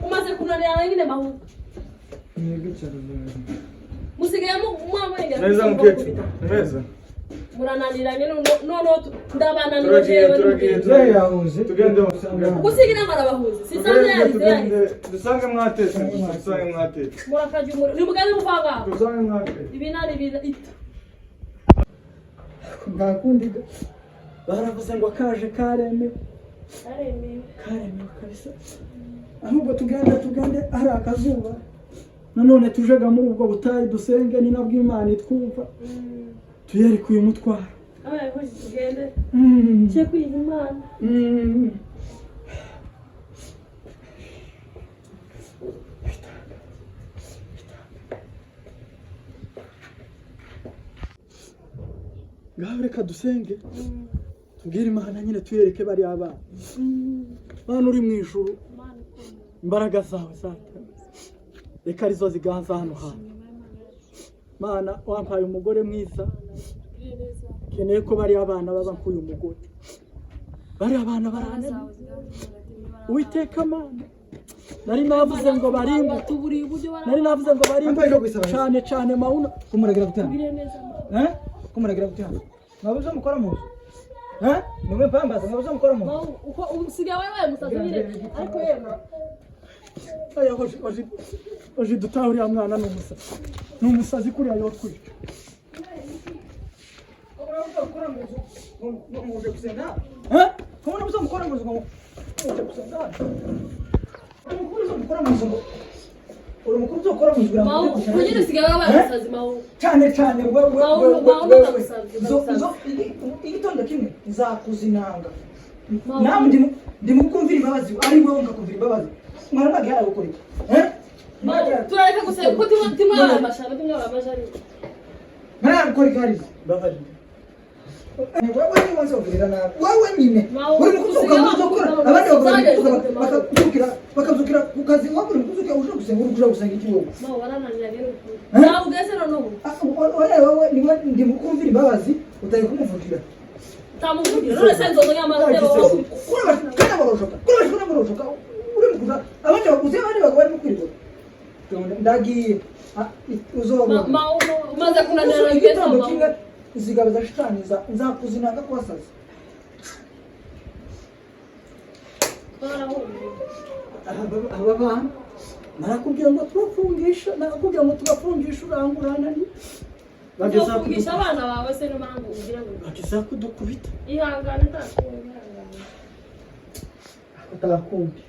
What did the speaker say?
Umaze kunanira nyine mahu. Musigaye mwamwengera. Neza mukecuru, neza. Murananiranye noneho ndabananiwe. Turagiye, Jewe turagiye. n'umugeni. Muzehe yahuze. Tugende. Gusigira ngo arabahuze sisanze Tugende, yarize tugende. yarize. Dusange mwatetse, dusange mwatetse. Murakarya umuriro nimugende muvanga. Dusange mwatetse. Ibinani ita. Nta kundi baravuze ngo kaje karemewe. Aremewe. Karemewe kabisa. Ahubwo tugende, tugende hari akazuba. Nanone tujega muri ubwo butayu dusenge, ni nabwo Imana itwumva, tuyereke uyu mutwaro. Abaye hoje tugende. Cye kwiha Imana. Ngaho reka dusenge, tubwire Imana nyine, tuyereke bariya bana. Mana uri mu ijuru, Imana ikomeye. Imbaraga zawe zatanze reka arizo ziganza hano hantu. Mana wampaye umugore mwiza, Tugirire neza. Keneye ko bariya bana baba nk'uyu mugore. Bariya bana barananiye. Zawe ziganze hagati muri. Uwiteka Mana, nari navuze ngo barimbuke. Tuburiye uburyo. Nari navuze ngo barimbuke cyane cyane mawuna. Kumuragira gute hano? Tugirire neza Mana. Eh? Kumuragira gute hano? Mwabuze mukora mu nzu? Eh? Nimwe pambaza mwabuze mukora mu nzu? Mahu, uko usigaye wabaye umusazi nyine ariko yewe. Aya hoje hoje hoje dutaha, uriya mwana ni umusazi, ni umusazi kuriya yotwica. Mwabuze mukora mu nzu ngo muje gusenga? Eh? Ko mwabuze mukora mu nzu ngo muje gusenga? Uri mukuru uzo mukora mu nzu ngo uri mukuru uzo ukora mu nzu kugira ngo Mahu, ujye gusenga? kugira usigaye wabaye Eh? umusazi Mahu. Cyane cyane wewe. Mahu, Wewe Mahu, wewe. ndagusabye, Zo ndagusabye. zo igitondo kimwe nzakuzinanga. Mahu. Nawe ndi mukumvira imbabazi, ari wowe ngakumvira imbabazi. Mwana mwagi yaraye gukora iki? Eh? Mahu, turareka gusenga kuko timwe amashano timwe amajari. Mwana gukora iki hariya? Mbabarira. Wewe ni wanze kugirira nabi. Wewe nyine. Mawe, Uri mukuzuka usigaye muzokora. wakuzuka, Abandi uzageze bakazuka kure, Mawe. bakazukira bakazukira ku kazi, wowe uri mukuzuka uje gusenga, uri kuja gusenga iki wowe? Mahu, warananiranye n'ukuri. Eh? Nawe ugeze noneho. Ah, oya wewe niwe ndi mukumvira imbabazi utaye kumuvugira. Utamuvugira none se nzozo y'amatebo. Kuri bashikana baroshoka. Kuri bashikana baroshoka. Uri mukuza abandi bakuze abandi bagabo barimo kwirirwa. Ndagiye. Ah, uzobona. Mahu, umaze kunanirana bigeze Igitondo Mahu. kimwe zigaba za shitani nzakuzinanga kubasaza. Barahunze. Aba bana narakubwiye ngo tubafungisha, narakubwiye ngo tubafungisha, uranguranani. Uzofungisha abana bawe se numara ngo ugire ngo Bageza kudukubita. Ihangane nta kundi, ihangane. Utakundi.